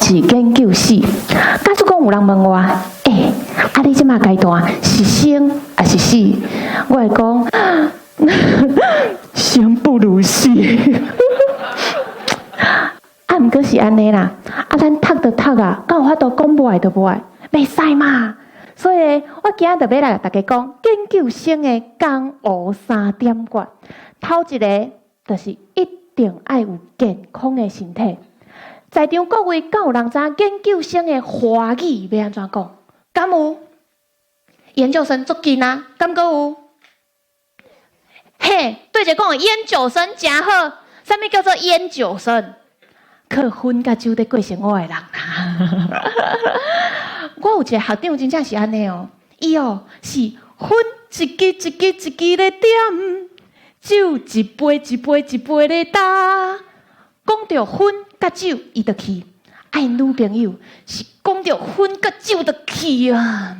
是研究死？假使講有人問我，欸，啊你這馬階段是生抑是死？我會講，生不如死。啊，毋過是按呢啦，啊，咱讀就讀啊，敢有法度講無愛就無愛，袂使嘛。所以，我今仔就欲來共大家講研究生的江湖三點訣。頭一个就是一定愛有健康的身體。在場各位，敢有人知影研究生的華語欲按怎講？敢有？研究生足近啊，敢閣有？嘿，對一個講研究生誠好，啥物叫做研究生？靠薰佮酒咧過生活的人啦。我有一个學長真正是按呢哦，伊哦是薰一支一支一支咧點，酒一杯一杯一杯咧焦。講著薰佮酒，伊就去。啊𪜶女朋友是講著薰佮酒就去啊。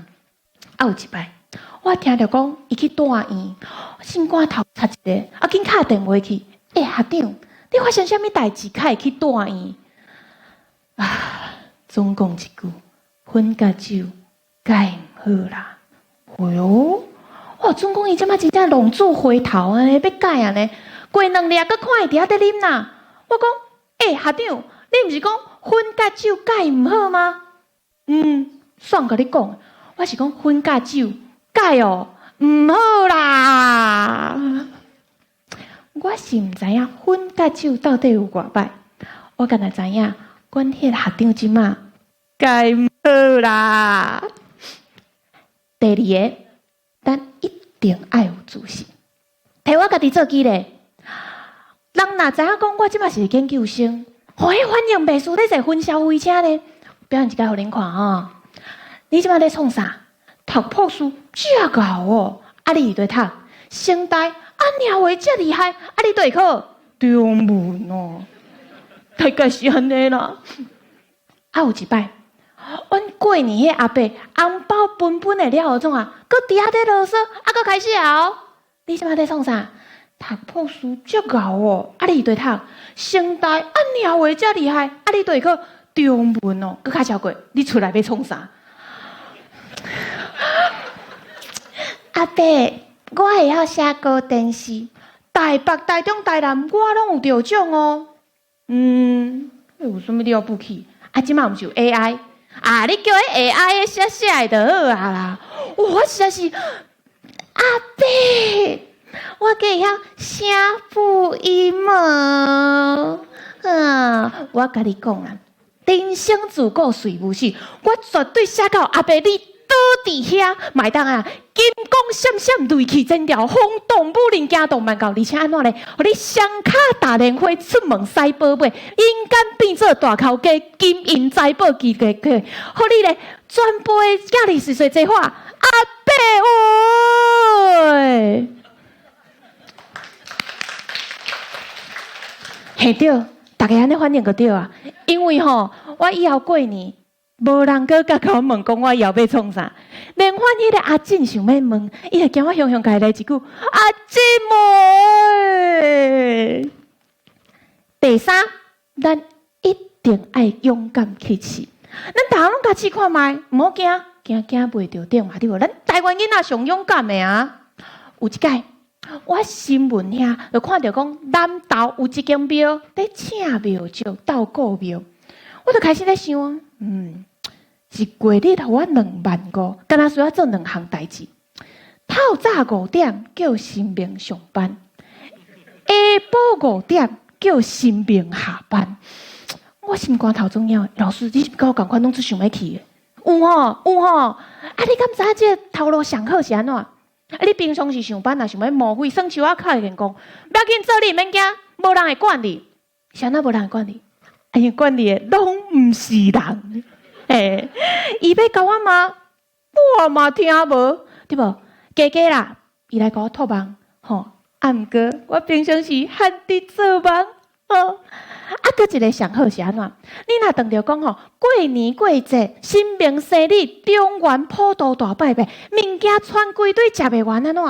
啊有一擺，我聽著講伊去住院，心肝頭插一个，啊緊敲電話去。欸，學長，你發生啥物代誌，才會去住院？啊，總講一句，薰佮酒戒毋好啦。哎喲，哇，總講伊這馬真正浪子回頭按呢，欲改按呢。過兩日閣看伊佇遐咧啉啦。我講，欸，學長，你毋是講薰佮酒戒毋好嗎？嗯，煞共你講，我是講薰佮酒戒哦，毋好啦。我是毋知影薰佮酒到底有偌歹，我干焦知影，阮彼个學長這馬戒毋好啦。第二个，咱一定愛有自信。提我家己做舉例，人若知影講我這馬是研究生，予彼反應袂輸咧坐雲霄飛車呢。表演一擺予恁看吼。你這馬咧創啥？讀博士遮𠢕哦，啊你佇佗讀？成大啊爾話遮厲害，啊你佗會考中文哦，大概是按呢啦。啊有一擺，阮過年彼阿伯紅包分分的了後創啊，閣佇遐咧囉嗦，啊閣開始啊！你這馬咧創啥？讀博士遮𠢕哦，啊你佇佗讀？成大啊爾話遮厲害，啊你佗會考中文哦，閣較超過，你出來欲創啥？阿伯，我會曉寫高電視，台北、台中、台南，我攏有得獎哦。嗯，有啥物了不起？啊，這馬毋是有 AI 啊？你叫彼 AI 寫寫的就好啊啦。我實在是阿伯，我閣會曉寫注音無？啊，我共你講啦，人生自古誰無死，我絕對寫到阿伯你倒佇遐，嘛會當啊，金光閃閃，銳氣千條，風動武林，驚動萬教，而且按怎咧？予你雙跤踏蓮花，出門使寶馬，陰間變做大頭家，金銀財寶齊齊齊，予你咧全部的囝兒歲歲濟話，阿伯喂，嘿對，大家按呢反應就對啊，因為吼，我以後過年，無人閣共我問講我以後欲創啥，連阮彼个阿進想欲問，伊會驚我雄雄共伊來一句阿進妹。第三，咱一定愛勇敢去試。咱逐項攏共試看覓，毋好驚，驚驚袂著頂嘛，對無？咱台灣囡仔上勇敢的啊！有一擺，我新聞遐就看著講南投有一間廟咧請廟祝鬥顧廟，我就開始咧想，一月你予我2萬5，敢若需要做兩項代誌。透早5點叫神明上班，下晡5點叫神明下班。我心肝頭總枵，老師，你是佮我仝款攏足想欲去的？有吼，有吼。啊，你敢知影這个頭路上好是按怎？啊，你平常時上班若想欲摸魚，耍手仔敲會講，欲緊做你毋免驚，無人會管你。是按怎無人會管你？啊，因為管你的攏毋是人。嘿，伊欲共我罵，我嘛聽無，對無？加加啦，伊來共我託夢，吼。啊，毋過我平常時罕佇做夢，吼。啊，閣一个上好是按怎？你若當著講吼，過年過節，神明生日，中元普渡大拜拜，物件傳規堆食袂完按怎？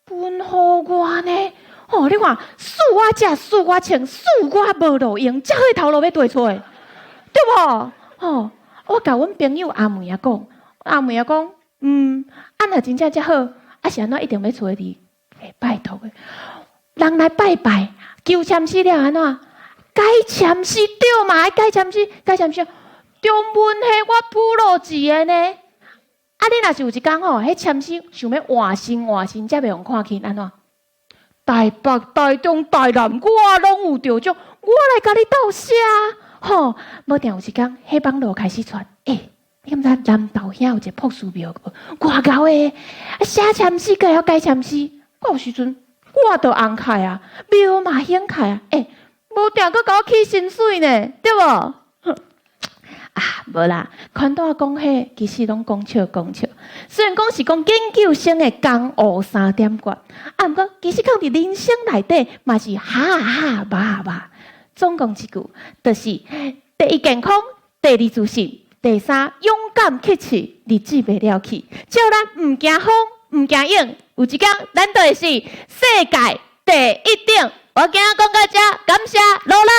分予我呢？吼，你看，賜我食，賜我穿，賜我無路用，遮好頭路欲佗佗出？對無？吼，我共阮朋友阿妹仔講，阿妹仔講，啊若真正遮好，啊是按怎一定欲揣你？欸，拜託的，人來拜拜，求簽詩了按怎？解簽詩對嘛？愛解簽詩，解簽詩，中文系我普羅字的呢。啊，你若是有一工吼，彼簽詩想欲換身換身，才袂予看見按怎？台北、台中、台南，我攏有著獎，我來共你鬥寫吼。無定有一工，彼網路開始傳，欸，你敢知南投遐有一個朴樹廟，偌𠢕的，啊寫簽詩，閣會曉解簽詩。到時陣我就紅起啊，廟嘛興起啊，欸，無定閣共我起薪水呢，對無？啊，無啦，寬大講彼其實攏講笑講笑。雖然講是講研究生的江湖三點訣，啊，毋過其實講佇人生內底嘛是哈哈吧吧。總共一句，就是第一健康，第二自信，第三勇敢去試，日子袂了去。只要咱毋驚風，毋驚湧，有一工咱就會是世界第一等。我今仔講到遮，感謝努力。